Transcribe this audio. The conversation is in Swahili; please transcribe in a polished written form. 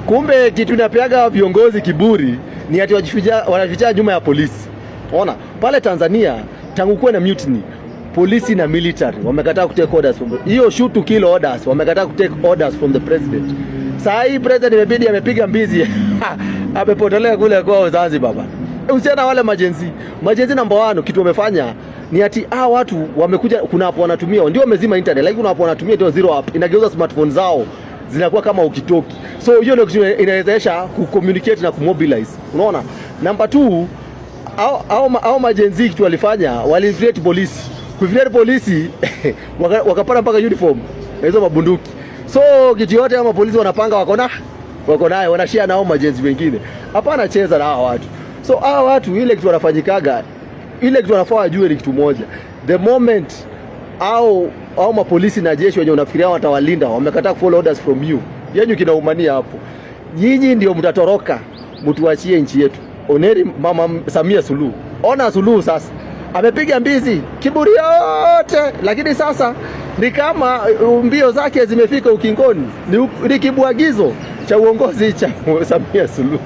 Kumbe kitu inapeaga viongozi kiburi ni ati wajificha, wanajificha nyuma ya polisi. Ona pale Tanzania, tangu kuwe na mutiny, polisi na military wamekataa kutake orders from hiyo shoot to kill orders, wamekataa kutake orders from the president. Saa hii president imebidi amepiga mbizi, amepotelea kule kwao Zanzibar bana. Usiana wale ma-Gen Z. Ma-Gen Z number one, kitu wamefanya ni ati watu wamekuja, kuna hapo wanatumia ndio wamezima internet, lakini kuna hapo wanatumia ndio zero app inageuza smartphone zao zinakuwa kama walkie-talkie. So hiyo ndio kitu inawezesha kucommunicate na kumobilize. Unaona? Number two, au ma-Gen Z kitu walifanya, waliinfiltrate polisi. Kuinfiltrate polisi, wakapata mpaka uniform na hizo mabunduki. So kitu yote ama polisi wanapanga wako nayo, wanashare nao ma-Gen Z wengine. Hapana, cheza na hawa watu. So hawa watu ile kitu wanafanyikaga, ile kitu wanafaa wajue ni kitu moja. The moment au mapolisi na jeshi wenye unafikiria watawalinda wamekataa kufollow orders from you, yenyu kinaumania hapo. Nyinyi ndio mtatoroka, mtuachie nchi yetu. Oneri Mama Samia Suluhu, ona Suluhu sasa amepiga mbizi kiburi yote, lakini sasa ni kama mbio zake zimefika ukingoni. Ni kibwagizo cha uongozi cha Samia Suluhu.